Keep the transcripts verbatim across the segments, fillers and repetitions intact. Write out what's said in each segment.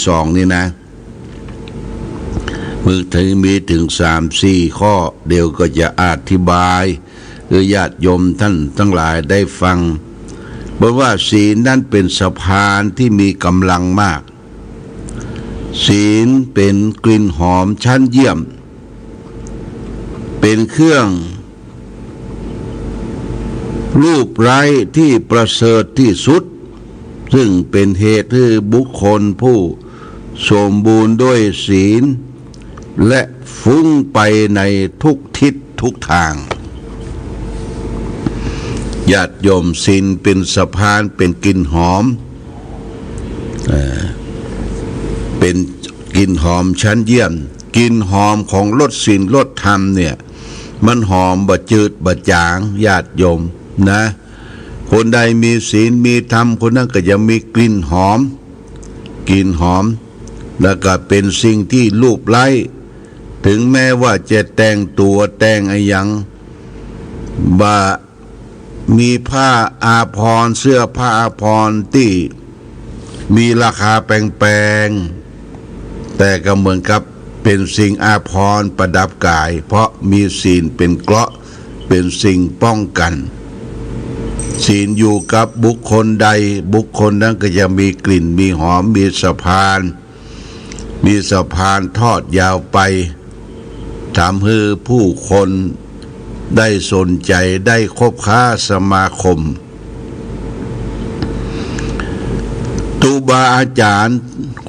สองนี่นะ มีถึง มีถึงสามสี่ข้อ เดี๋ยวก็จะอธิบายหื้อญาติโยมท่านตังหลายได้ฟัง เปิ้นว่าศีลนั้นเป๋นสะพานตี้มีก๋ำลังมาก ศีลเป๋นกลิ่นหอมชั้นเยี่ยม เป๋นเครื่องลูบไล้ตี้ประเสริฐตี้สุด ซึ่งเป๋นเหตุหื้อบุคคลผู้สมบูรณ์ด้วยศีล และฟุ้งไปในทุกทิศทุกทาง ญาติโยม ศีลเป๋นสะพาน เป๋นกลิ่นหอม เอ่อ เป๋นกลิ่นหอมชั้นเยี่ยม กลิ่นหอมของรสศีลรสธรรมเนี่ย มันหอมบ่จืดบ่จ๋าง ญาติโยมนะ คนใดมีศีลมีธรรม คนนั้นก็จะมีกลิ่นหอม กลิ่นหอม แล้วก็เป๋นสิ่งตี้ลูบไล้ ถึงแม้ว่าจะแต่งตั๋วแต่งอะหยัง บ่า มีผ้าอาภรณ์ เสื้อผ้าอาภรณ์ตี้มีราคาแปงๆ แต่ก็เหมือนกับเป๋นสิ่งอาภรณ์ประดับก๋าย เพราะมีศีลเป๋นเกราะ เป๋นสิ่งป้องกั๋น ศีลอยู่กับบุคคลใด บุคคลนั้นก็จะมีกลิ่น มีหอม มีสะพาน มีสะพานทอดยาวไป ทำหื้อผู้คนได้สนใจ๋ ได้คบค้าสมาคม ครูบาอาจ๋ารย์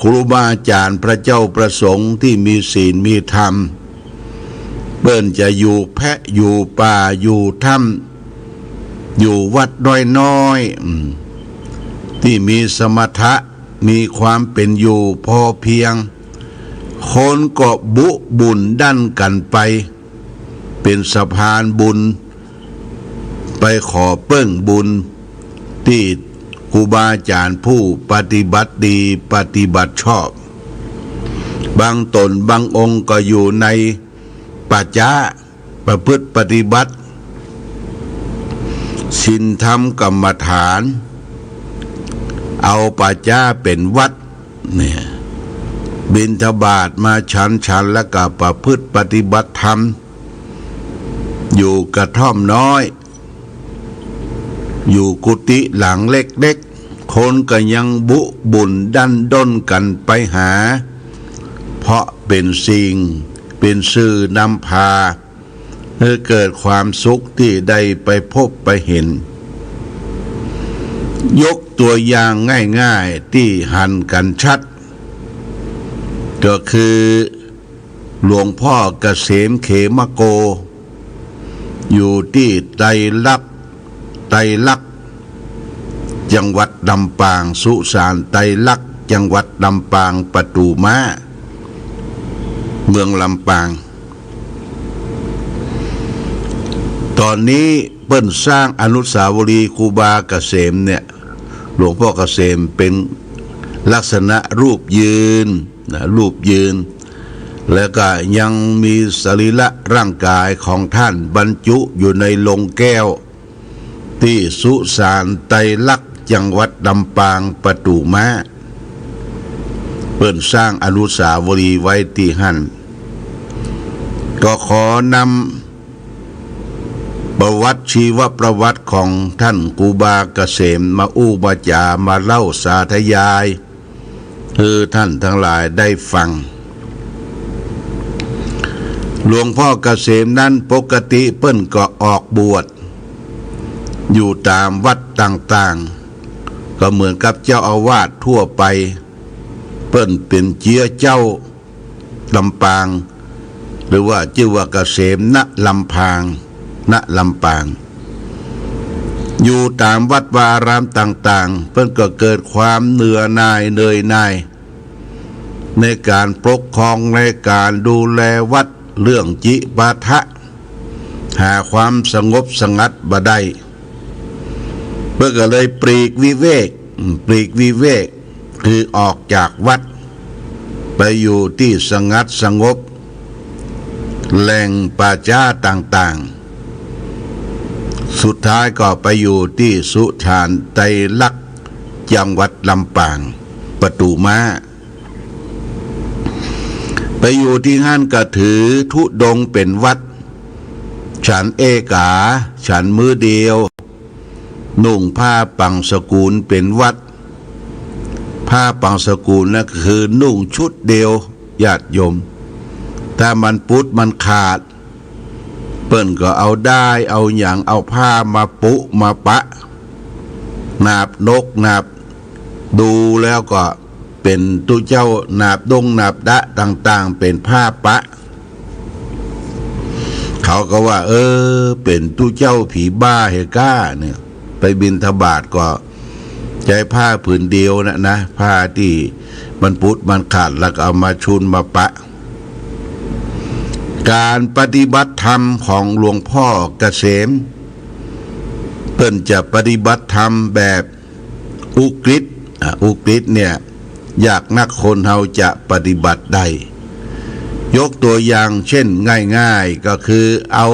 ครูบาอาจ๋ารย์ พระเจ้าพระสงฆ์ตี้มีศีลมีธรรม เปิ้นจะอยู่แพะอยู่ป่า อยู่ถ้ำ อยู่วัดน้อยๆ อืม ตี้มีสมถะ มีความเป๋นอยู่พอเพียง คนก็บุบุญดันกั๋นไป เป๋นสะพานบุญ ไปขอเปิ้งบุญ ตี้ครูบาอาจ๋ารย์ผู้ปฏิบัติดี ปฏิบัติชอบ บางต๋นบางองค์ก็อยู่ในป่าจ๊า ประพฤติปฏิบัติศีลธรรมกรรมฐาน เอาป่าจ๊าเป๋นวัดเนี่ย บิณฑบาตมาฉัน ฉันแล้วก็ประพฤติปฏิบัติธรรม อยู่กระท่อมน้อย อยู่กุฏิหลังเล็กๆ คนก็ยังบุบุญดันด้นกั๋นไปหา เพราะเป๋นสิ่ง เป๋นสื่อนำพา หื้อเกิดความสุขตี้ได้ไปพบไปเห็น ยกตัวอย่างง่ายๆ ตี้หันกั๋นชัด ก็คือหลวงพ่อเกษมเขมโก อยู่ตี้ไตรลักษณ์ ไตรลักษณ์ จังหวัดลำปาง สุสานไตรลักษณ์ จังหวัดลำปาง ประตู๋ม้า เมืองลำปาง ต๋อนนี้เปิ้นสร้างอนุสาวรีย์ครูบาเกษมเนี่ย หลวงพ่อเกษมเป๋นลักษณะรูปยืนนะ รูปยืน แล้วก็ยังมีสรีระร่างกายของท่านบรรจุอยู่ในโลงแก้ว ตี้สุสานไตรลักษณ์ จังหวัดลำปาง ประตู๋ม้า เปิ้นสร้างอนุสาวรีย์ไว้ตี้หั้น ก็ขอนำประวัติ ชีวประวัติของท่านครูบาเกษมมาอู้มาจ๋า มาเล่าสาธยาย หื้อท่านตังหลายได้ฟัง หลวงพ่อเกษมนั้นปกติเปิ้นก็ออกบวชอยู่ต๋ามวัดต่างๆ ก็เหมือนกับเจ้าอาวาสทั่วไป เปิ้นเป๋นเจี๊ยะเจ้าลำปาง หรือว่าจื้อว่าเกษม ณ ลำปาง ณ ลำปาง อยู่ต๋ามวัดวาอารามต่างๆ เปิ้นก็เกิดความเบื่อหน่ายเหนื่อยหน่าย ในก๋านปกครอง ในก๋านดูแลวัด เรื่องจิปาถะ หาความสงบสงัดบ่ได้ เปิ้นก็เลยปลีกวิเวก อืม ปลีกวิเวก คือออกจากวัด ไปอยู่ตี้สงัดสงบ แหล่งป่าจ๊าต่างๆ สุดท้ายก็ไปอยู่ตี้สุสานไตรลักษณ์ จังหวัดลำปาง ประตู๋ม้า ไปอยู่ตี้หั้นก็ถือธุดงค์เป๋นวัตร ฉันเอกา ฉันมื้อเดียว นุ่งผ้าปังสกุลเป๋นวัตร ผ้าปังสกุลนั้นก็คือนุ่งชุดเดียว ญาติโยม ถ้ามันปุดมันขาด เปิ้นก็เอาด้าย เอาหยัง เอาผ้ามาปุมาปะ หนาบนก หนาบ ดูแล้วก็เป๋นตุ๊เจ้า หนาบด้งหนาบดะต่างๆ เป๋นผ้าปะ เขาก็ว่า เออ เป๋นตุ๊เจ้าผีบ้าเฮก้าเนี่ย ไปบิณฑบาตก็ใจ๊ผ้าผืนเดียวนะ นะ ผ้าตี้มันปุดมันขาด แล้วก็เอามาชุนมาปะ ก๋านปฏิบัติธรรมของหลวงพ่อเกษม เปิ้นจะปฏิบัติธรรมแบบอุกฤษ อ่ะ อุกฤษเนี่ย ยากนักคนเฮาจะปฏิบัติได้ ยกตัวอย่างเช่นง่ายๆ ก็คือเอา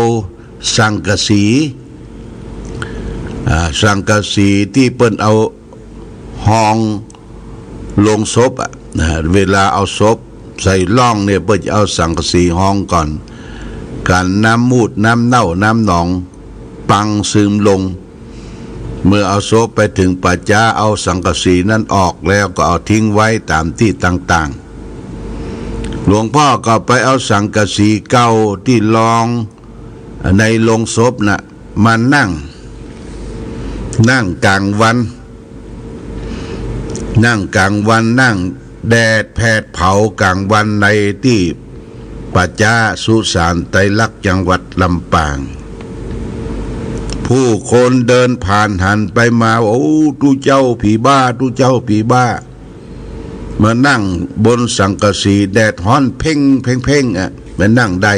สังกะสี อ่า สังกะสีตี้เปิ้นเอาฮองโลงศพอะ นะ เวลาเอาศพใส่ล่องเนี่ย เปิ้นจะเอาสังกะสีฮองก่อน กันน้ำมูตร น้ำเน่า น้ำหนอง ปังซึมลง เมื่อเอาศพไปเถิงป่าจ๊า เอาสังกะสีนั้นออกแล้วก็เอาทิ้งไว้ต๋ามตี้ต่างๆ หลวงพ่อก็ไปเอาสังกะสีเก่าตี้รองในโลงศพน่ะ มานั่ง นั่งก๋างวัน นั่งก๋างวัน นั่งแดดแผดเผาก๋างวันในตี้ป่าจ๊าสุสานไตรลักษณ์จังหวัดลำปาง ผู้คนเดินผ่านหันไปมา โอ้ ตุ๊เจ้าผีบ้า ตุ๊เจ้าผีบ้า มานั่งบนสังกะสี แดดฮ้อนเพ็งเพ็งเพ็งอะ มานั่งได้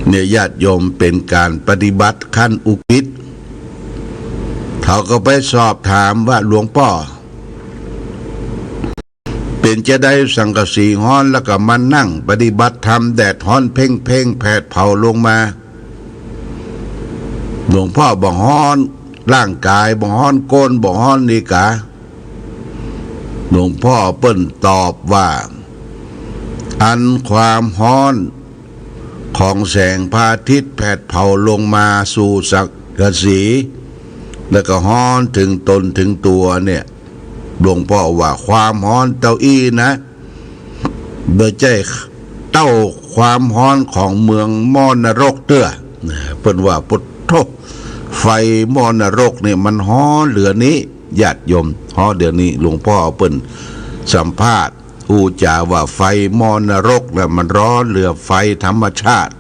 เนี่ย ญาติโยม เป๋นก๋านปฏิบัติขั้นอุกฤษ เขาก็ไปสอบถามว่า หลวงป้อ เป๋นจาใดสังกะสีฮ้อน แล้วก็มานั่งปฏิบัติธรรม แดดฮ้อนเพ็งๆ แผดเผาลงมา หลวงพ่อบ่ฮ้อนร่างก๋าย บ่ฮ้อนก้น บ่ฮ้อนนี่กา หลวงพ่อเปิ้นตอบว่า อันความฮ้อนของแสงพระอาทิตย์แผดเผาลงมาสู่สังกะสี แล้วก็ฮ้อนเถิงต๋นเถิงตั๋วเนี่ย หลวงพ่อว่าความฮ้อนเต้าอี้นะ บ่ใจ้เต้าความฮ้อนของเมืองหม้อนรกเตื้อ เปิ้นว่า ปะโธ่ ไฟหม้อนรกเนี่ยมันฮ้อนเหลือนี้ ญาติโยม ฮ้อนเหลือนี้ หลวงพ่อเปิ้นสัมภาษณ์ อู้จ๋าว่าไฟหม้อนรกน่ะมันฮ้อนเหลือไฟธรรมชาติ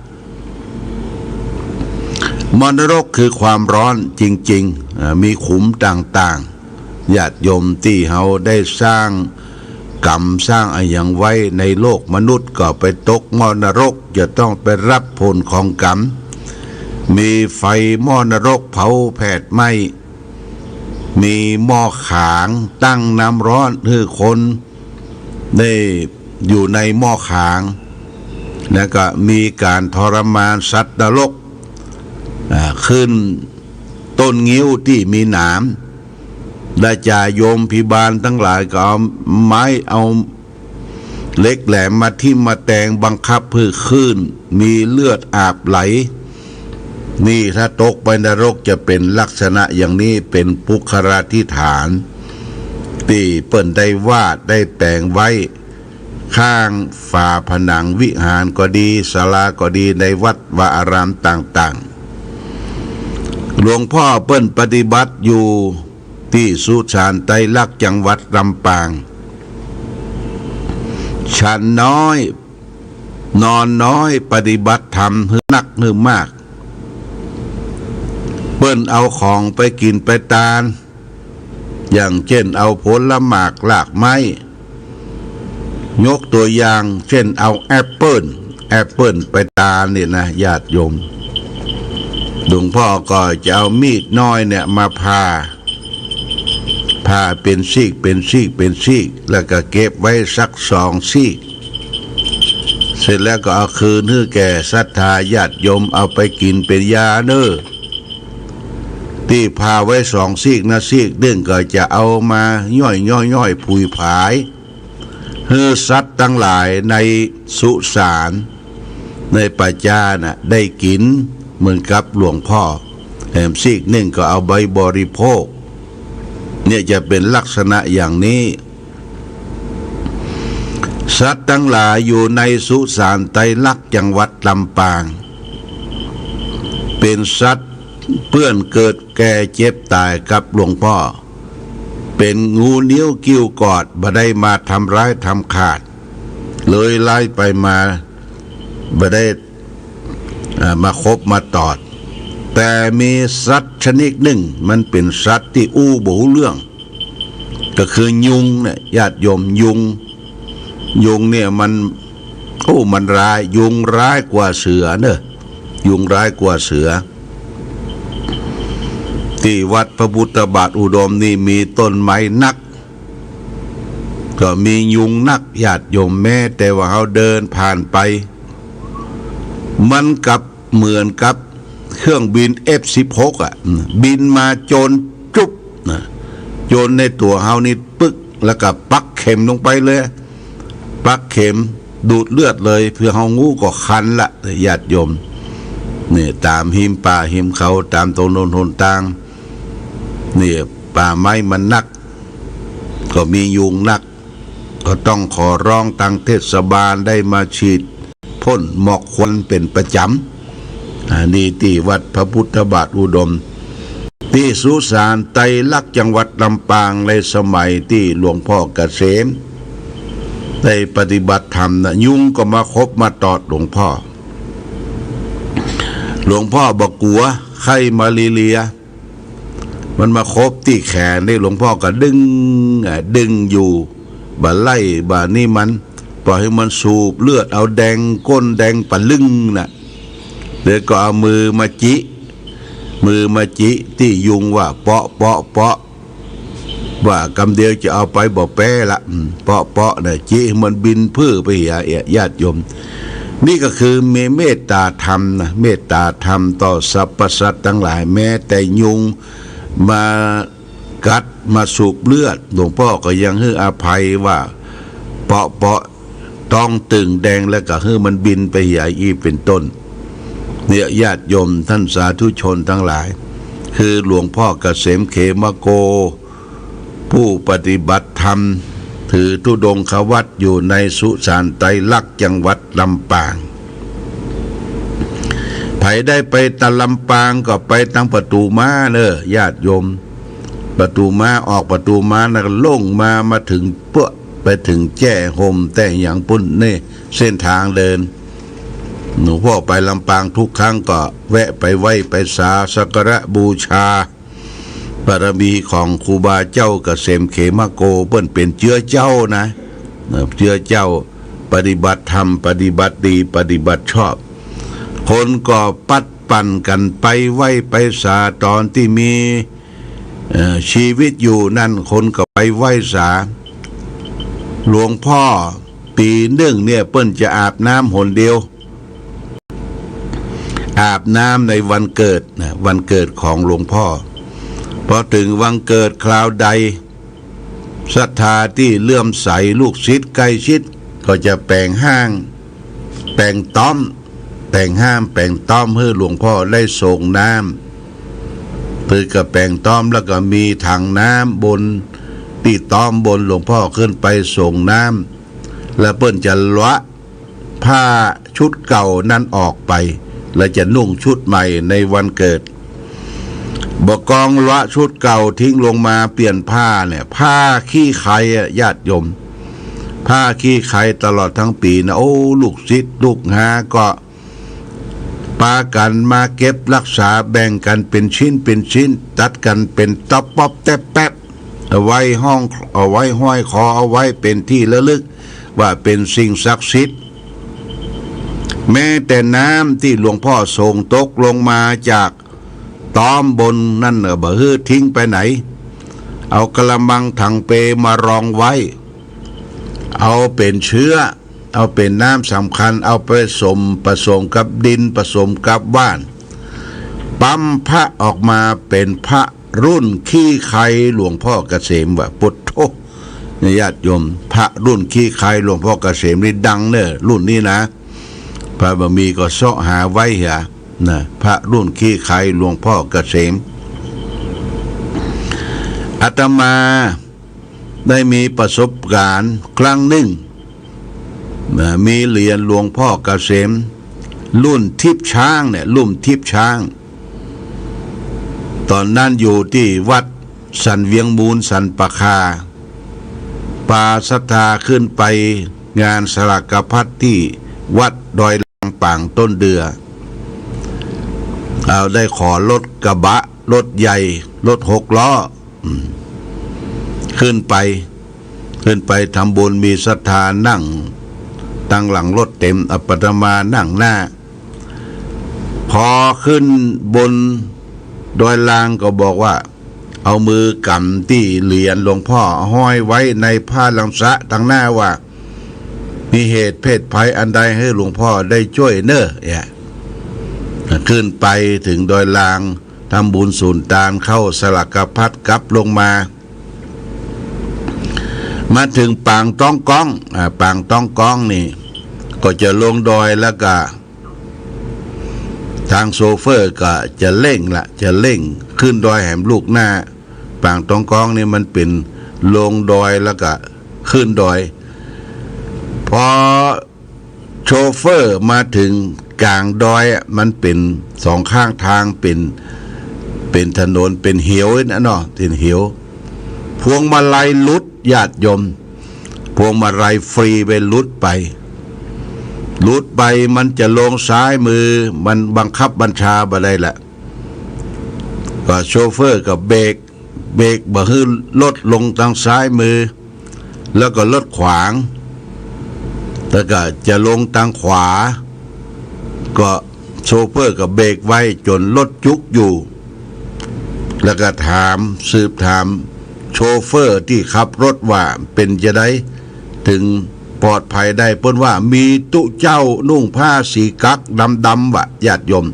หม้อนรกคือความฮ้อนจริงๆ อ่า มีขุมต่างๆ ญาติโยมตี้เฮาได้สร้างกรรมสร้างอะหยังไว้ในโลกมนุษย์ก็ไปตกหม้อนรก จะต้องไปฮับผลของกรรม มีไฟหม้อนรกเผาแผดไหม้ มีหม้อขางตั้งน้ำฮ้อนหื้อคนได้อยู่ในหม้อขาง แล้วก็มีก๋านทรมานสัตว์นรก อ่า ขึ้นต้นงิ้วตี้มีหนาม และจ่าโยมพิบาลตังหลายก็เอาไม้เอาเหล็กแหลมมาทิ่มมาแตงบังคับหื้อขึ้น มีเลือดอาบไหล นี่ถ้าตกไปนรกจะเป๋นลักษณะอย่างนี้ เป๋นปุคคลาธิฐาน ตี้เปิ้นได้วาดได้แป๋งไว้ ข้างฝาผนังวิหารก็ดี ศาลาก็ดี ในวัดวาอารามต่างๆ หลวงพ่อเปิ้นปฏิบัติอยู่ตี้สุสานไตรลักษณ์จังหวัดลำปาง ฉันน้อย นอนน้อย ปฏิบัติธรรมหื้อนักหื้อมาก เปิ้นเอาของไปกิ๋นไปตาน อย่างเจ้นเอาผลหมากหลากไม้ ยกตัวอย่างเจ้นเอาแอปเปิ้ล แอปเปิ้ลไปตานเนี่ยนะ ญาติโยม หลวงพ่อก็จะเอามีดน้อยเนี่ยมาผ่า ผ่าเป๋นซีก เป๋นซีก เป๋นซีก แล้วก็เก็บไว้สักสองซีก เสร็จแล้วก็เอาคืนหื้อแก่ศรัทธาญาติโยมเอาไปกิ๋นเป๋นยาเน่อ ตี้ผ่าไว้สองซีกนะ ซีกนึ่งก็จะเอามาย่อยย่อยย่อยผุยผาย หื้อสัตว์ตังหลายในสุสาน ในป่าจ๊าน่ะ ได้กิ๋นเหมือนกับหลวงพ่อ แหมซีกนึ่งก็เอาไปบริโภค เนี่ยจะเป๋นลักษณะอย่างนี้ สัตว์ตังหลายอยู่ในสุสานไตรลักษณ์จังหวัดลำปาง เป๋นสัตว์เปื้อนเกิดแก่เจ็บต๋ายกับหลวงพ่อ เป๋นงูเงี้ยวกิ้วกอด บ่ได้มาทำร้ายทำขาด เลยไล่ไปมา บ่ได้ อ่า มาคบมาตอด แต่มีสัตว์ชนิดนึ่ง มันเป๋นสัตว์ตี้อู้บ่ฮู้เรื่อง ก็คือยุงเนี่ย ญาติโยม ยุง ยุงเนี่ยมัน โอ้ มันร้าย ยุงร้ายกว่าเสือเนอะ ยุงร้ายกว่าเสือ ตี้วัดพระพุทธบาทอุดมนี่มีต้นไม้นัก ก็มียุงนัก ญาติโยม แม้แต่ว่าเฮาเดินผ่านไป มันกับเหมือนกับเครื่องบิน เอฟสิบหก อ่ะ บินมาโจนจุ๊บนะ โจนในตั๋วเฮานี่ปึ๊ก แล้วก็ปักเข็มลงไปเลย ปักเข็มดูดเลือดเลย เปื้อเฮาฮู้ก็คันละ ญาติโยม เนี่ย ต๋ามฮิมป่าฮิมเขา ต๋ามถนนหนตาง เนี่ย ป่าไม้มันนัก ก็มียุงนัก ก็ต้องขอร้องตังเทศบาลได้มาฉีดพ่นหมอกควันเป๋นประจ๋ำ อ่า นี่ตี้วัดพระพุทธบาทอุดม ตี้สุสานไตรลักษณ์จังหวัดลำปาง ในสมัยตี้หลวงพ่อเกษมได้ปฏิบัติธรรมน่ะ ยุงก็มาคบมาตอดหลวงพ่อ หลวงพ่อบ่กั๋วไข้มาลาเรีย มันมาคบตี้แขนนี่ หลวงพ่อก็ดึง อ่ะ ดึงอยู่ บ่าไล่บ่านี่มัน ปล่อยหื้อมันสูบเลือด เอาแดงก้นแดงปะลึ่งน่ะ แล้วก็เอามือมาจิ มือมาจิตี้ยุงว่า เปาะ เปาะ เปาะ ว่ากำเดียวจะเอาไปบ่แป๊ละ อืม เปาะ เปาะ น่ะ จิหื้อมันบินพื้อไปเหีย เหีย ญาติโยม นี่ก็คือมีเมตตาธรรมนะ เมตตาธรรมต่อสรรพสัตว์ตังหลาย แม้แต่ยุงมากัดมาสูบเลือด หลวงพ่อก็ยังหื้ออภัยว่า เปาะ เปาะ ต้องตึงแดง แล้วก็หื้อมันบินไปเหียอี้เป๋นต้น เนี่ย ญาติโยมท่านสาธุชนตังหลาย คือหลวงพ่อเกษมเขมโก ผู้ปฏิบัติธรรม ถือธุดงควัตรอยู่ในสุสานไตรลักษณ์จังหวัดลำปาง ใผได้ไปตะลำปางก็ไปตังประตู๋ม้าเน่อ ญาติโยม ประตู๋ม้า ออกประตู๋ม้านะ ก็ลงมา มาเถิงเปื้อ ไปเถิงแจ้ห่มแต้หยังปู๊น นี่เส้นตางเดิน หลวงพ่อไปลำปางกู้ครั้งก็แวะไปไหว้ไปสาสักการะบูชาบารมีของครูบาเจ้าเกษมเขมโก เปิ้นเป๋นเจื้อเจ้านะ เจื้อเจ้าปฏิบัติธรรม ปฏิบัติดี ปฏิบัติชอบ คนก็ปัดปั่นกั๋นไปไหว้ไปสา ต๋อนตี้มี เอ่อ ชีวิตอยู่นั้น คนก็ไปไหว้สา หลวงพ่อปี๋นึ่งเนี่ย เปิ้นจะอาบน้ำหนเดียว อาบน้ำในวันเกิดนะ วันเกิดของหลวงพ่อ พอเถิงวันเกิดคราวใด ศรัทธาตี้เลื่อมใส ลูกศิษย์ใก้ชิด ก็จะแป๋งห้าง แป๋งต๊อม แป๋งห้างแป๋งต๊อมหื้อหลวงพ่อได้สรงน้ำ เปิ้นก็แป๋งต๊อม แล้วก็มีถังน้ำบน ตี้ต๊อมบน หลวงพ่อขึ้นไปสรงน้ำ แล้วเปิ้นจะละผ้าชุดเก่านั้นออกไป แล้วจะนุ่งชุดใหม่ในวันเกิด บ่ากองละชุดเก่าทิ้งลงมาเปลี่ยนผ้าเนี่ย ผ้าขี้ใครอะ ญาติโยม ผ้าขี้ใครตลอดทั้งปี๋นะ โอ้ ลูกศิษย์ลูกหาก็ปากั๋นมาเก็บรักษา แบ่งกั๋นเป๋นชิ้นเป๋นชิ้น ตัดกั๋นเป๋นต๊อบป๊อบแต๊บแป๊บ เอาไว้ห้อง เอาไว้ห้อยคอ เอาไว้เป๋นตี้ระลึกว่าเป๋นสิ่งศักดิ์สิทธิ์ แม้แต่น้ำตี้หลวงพ่อสรงตกลงมาจากต๊อมบนนั้นน่ะ บ่หื้อทิ้งไปไหน เอากะละมังถังเปมารองไว้ เอาเป๋นเชื้อ เอาเป๋นน้ำสำคัญ เอาไปผสม ผสมกับดิน ผสมกับว่าน ปั๊มพระออกมาเป๋นพระรุ่นขี้ใครหลวงพ่อเกษมว่า ปุดโธ เนี่ยญาติโยม พระรุ่นขี้ใครหลวงพ่อเกษมนี่ดังเน่อ รุ่นนี้นะ ใผบ่มีก็เซาะหาไว้เหียนะ พระรุ่นขี้ใครหลวงพ่อเกษม อาตมาได้มีประสบการณ์ครั้งหนึ่งนะ มีเหรียญหลวงพ่อเกษม รุ่นทิพย์ช้างเนี่ย รุ่นทิพย์ช้าง ต๋อนนั้นอยู่ตี้วัดสันเวียงมูลสันป่าคา ปาศรัทธาขึ้นไปงานสลากพัดตี้วัดดอยลางปางต้นเดือ เอาได้ขอรถกระบะ รถใหญ่ รถหกล้อ อืม ขึ้นไป ขึ้นไปทำบุญ มีศรัทธานั่งตังหลังรถเต็ม อาตมานั่งหน้า พอขึ้นบนดอยลางก็บอกว่า เอามือกำตี้เหรียญหลวงพ่อ ห้อยไว้ในผ้าลังสะตังหน้าว่า มีเหตุเพศภัยอันใดหื้อหลวงพ่อได้จ้วยเน่อ เนี่ย ขึ้นไปเถิงดอยลาง ทำบุญสูนตานเข้าสลากพัดกลับลงมา มาเถิงปางต้องก้อง อ่า ปางต้องก้องนี่ ก็จะลงดอยแล้วก็ ตางโชเฟอร์ก็จะเร่งละ จะเร่งขึ้นดอยแหมลูกหน้า ปางต้องก้องนี่มันเป๋นลงดอยแล้วก็ขึ้นดอย พอโชเฟอร์มาเถิงก๋างดอยอะ มันเป๋นสองข้างตางเป๋น เป๋นถนน เป๋นเหวนะเนาะ เป๋นเหว พวงมาลัยหลุด ญาติโยม พวงมาลัยฟรีไปหลุดไป หลุดไป มันจะลงซ้ายมือ มันบังคับบัญชาบ่ได้ละ ก็โชเฟอร์ก็เบรก เบรกบ่หื้อรถลงตางซ้ายมือ แล้วก็รถขวาง แล้วก็จะลงตางขวา ก็โชเฟอร์ก็เบรกไว้จ๋นรถจุกอยู่ แล้วก็ถาม สืบถามโชเฟอร์ตี้ขับรถว่าเป๋นจาใด เถิงปลอดภัยได้ เปิ้นว่ามีตุ๊เจ้านุ่งผ้าสีกั๊กดำๆ ว่ะ ญาติโยม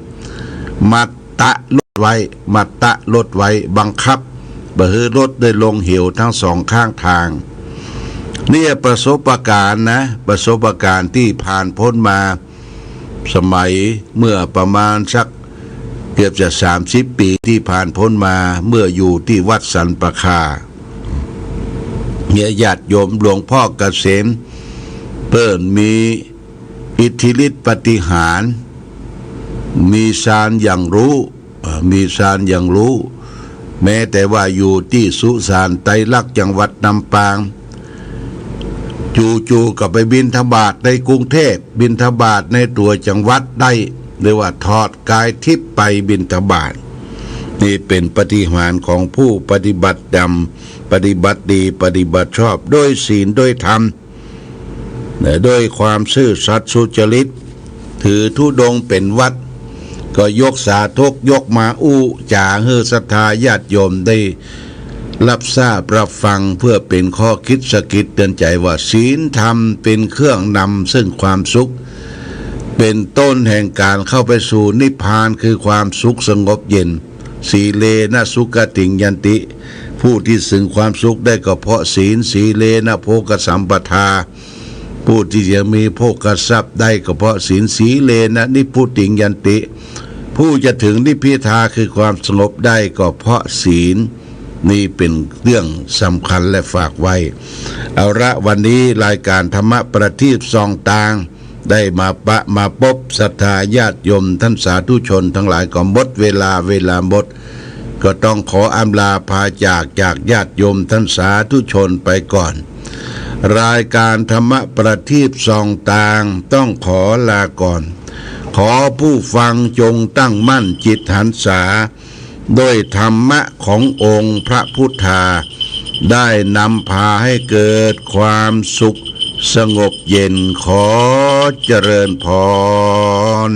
มาตะรถไว้ มาตะรถไว้ บังคับบ่หื้อรถได้ลงเหวตังสองข้างตาง เนี่ยประสบการณ์นะ ประสบการณ์ตี้ผ่านพ้นมา สมัยเมื่อประมาณสักเกือบจะสามสิบปี๋ตี้ผ่านพ้นมา เมื่ออยู่ตี้วัดสันป่าคา เนี่ยญาติโยม หลวงพ่อเกษมเปิ้นมีอิทธิฤทธิ์ปาฏิหาริย์ มีฌานอย่างฮู้ เอ่อ มีฌานอย่างฮู้ แม้แต่ว่าอยู่ตี้สุสานไตรลักษณ์จังหวัดลำปาง จู่ๆ ก็ไปบิณฑบาตในกรุงเทพฯ บิณฑบาตในตั๋วจังหวัดได้ เรียกว่าถอดก๋ายทิพย์ไปบิณฑบาต นี่เป๋นปาฏิหาริย์ของผู้ปฏิบัติธรรม ปฏิบัติดี ปฏิบัติชอบ ด้วยศีล ด้วยธรรม นะ ด้วยความซื่อสัตย์สุจริต ถือธุดงค์เป๋นวัตร ก็ยกสาธก ยกมาอู้จ๋าหื้อศรัทธาญาติโยมได้รับทราบรับฟัง เพื่อเป๋นข้อคิดสะกิดเตือนใจ๋ว่า ศีลธรรมเป๋นเครื่องนำซึ่งความสุข เป๋นต้นแห่งก๋านเข้าไปสู่นิพพาน คือความสุขสงบเย็น สีเลนะสุขติงยันติ ผู้ที่ถึงความสุขได้ก็เพราะศีล สีเลนะโภคสัมปทา ผู้ที่จะมีโภคทรัพย์ได้ก็เพราะศีล สีเลนะนิพพุติงยันติ ผู้จะถึงนิพพิทาคือความสงบได้ก็เพราะศีล นี่เป๋นเรื่องสำคัญและฝากไว้ เอาละ วันนี้รายการธรรมะประทีปส่องตาง ได้มาปะมาปบศรัทธาญาติโยมต้านสาธุชนตังหลาย ก็หมดเวลา เวลาหมด ก็ต้องขออำลาพาจาก จากญาติโยมต้านสาธุชนไปก่อน รายการธรรมะประทีปส่องตางต้องขอลาก่อน ขอผู้ฟังจงตั้งมั่นจิตหันษา ด้วยธรรมะขององค์พระพุทธา ได้นำพาให้เกิดความสุขสงบเย็น ขอเจริญพร